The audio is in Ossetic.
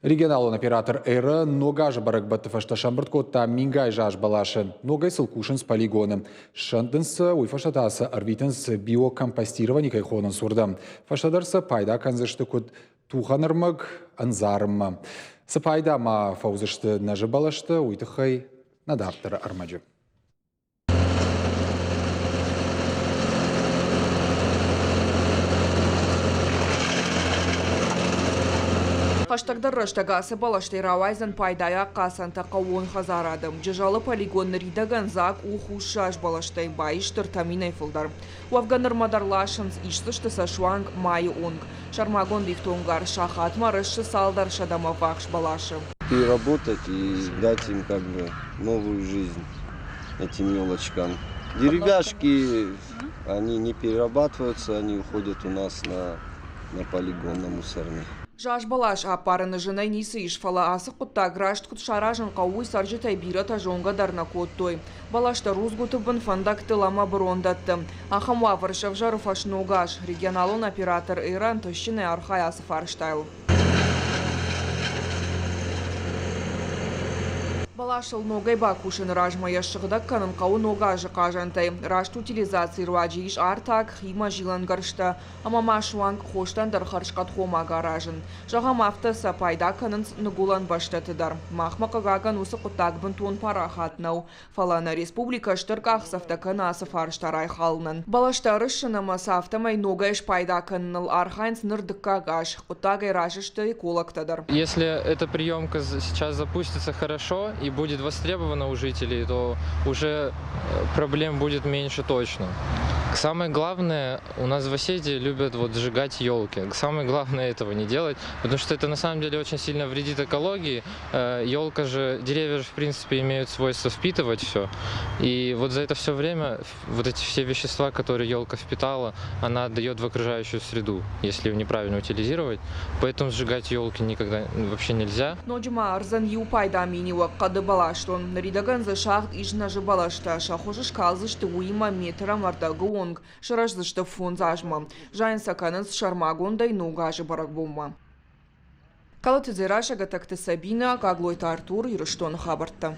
Регионалон оператор «Эра» ног азы бӕрӕгбӕтты фӕстӕ сӕмбырд кодта мингай заз бӕласы. Ногӕй сыл кусынц полигоны. Ссӕндынц сӕ, уый фӕстӕ та сӕ ӕрвитынц биокомпостировани кӕй хонынц, уырдӕм. Фӕстӕдӕр сӕ пайда кӕндзысты куыд тухӕн ӕрмӕг ӕндзарынмӕ. Цы пайда ма фӕуыдзысты нӕзы бӕлӕстӕ, уый тыххӕй нӕ дарддӕры ӕрмӕджы. Хӕстӕгдӕр рӕстӕг ацы бӕлӕстӕй рауайдзӕн пайдайаг хъацӕнтӕ хъӕууон хӕдзарады. Джызӕлы полигон ныридӕгӕн дзаг у хус бӕлӕстӕй, баисты ӕртӕ минӕй фылдӕр. Уӕвгӕ нырмӕ дӕр ласынц, исдзысты сӕ суанг майы онг. Сӕрмагонд ифтонггарз сахатмӕ рыссы цалдӕр сӕдӕмӕ ввахс бӕласы. Переработать и дать им как бы новую жизнь этим елочкам. Деревяшки, они не перерабатываются, они уходят у нас на полигон, на мусорный. Заз бӕлас аппарыны зынӕй ницы ис, фӕлӕ ацы хъуыддаг раст куыд саразын хъӕуы, уый цӕрджытӕй бирӕтӕ зонгӕ дӕр нӕ кодтой. Бӕлӕстӕ рудзгуыты бын, фӕндӕгтыл ӕмӕ бырондӕтты. Ахӕм уавӕр сӕвзӕры фӕсног аз. Регионалон оператор «Эра» ӕнтыстджынӕй архайы ацы фарстайыл. Бӕласыл ногӕй бакусыны размӕ йӕ ссыгъдӕг кӕнын хъӕуы ног азы хъазӕнтӕй. Раст утилизацийы руаджы ис артаг, химӕ зилӕнгӕрзтӕ ӕмӕ ма суанг хостӕн дӕр хӕрзхъӕд хомаг аразын. Зӕгъӕм, афтӕ сӕ пайда кӕнынц ныгуылӕн бӕстӕты дӕр. Махмӕ, хъыгагӕн, уыцы хъуыддаг бынтон парахат нӕу. Фӕлӕ нӕ республикӕ стыр къахдзӕфтӕ кӕны ацы фарста райхалынӕн. Бӕлӕстӕ ӕрыссын ӕмӕ сӕ афтӕмӕй ногӕй спайда кӕныныл архайынц ныр дыккаг аз. Хъуыддагӕй разы сты экологтӕ дӕр. Если эта приемка сейчас запустится хорошо и будет востребована у жителей, то уже проблем будет меньше точно. Самое главное, у нас в Осетии любят вот сжигать елки. Самое главное этого не делать, потому что это на самом деле очень сильно вредит экологии. Елка же, деревья же в принципе имеют свойство впитывать все. И вот за это все время вот эти все вещества, которые елка впитала, она отдает в окружающую среду, если ее неправильно утилизировать. Поэтому сжигать елки никогда вообще нельзя. Ноджы ма ӕрдзӕн иу пайда миниуӕг хъӕды бӕласдон. Ныридӕгӕн дзы сагъд ис нӕзы бӕлӕстӕ, сӕ хуыз скалдзысты уыимӕ метр ӕмӕ ӕрдӕгы онг, сырӕздзысты фондз азмӕ. Зайын сӕ кӕнынц сӕрмагондӕй Ног азы бӕрӕгбонмӕ. Калоты Дзерассӕ, Гӕтӕгты Сабинӕ, Гаглойты Артур, Ирыстоны хабӕрттӕ.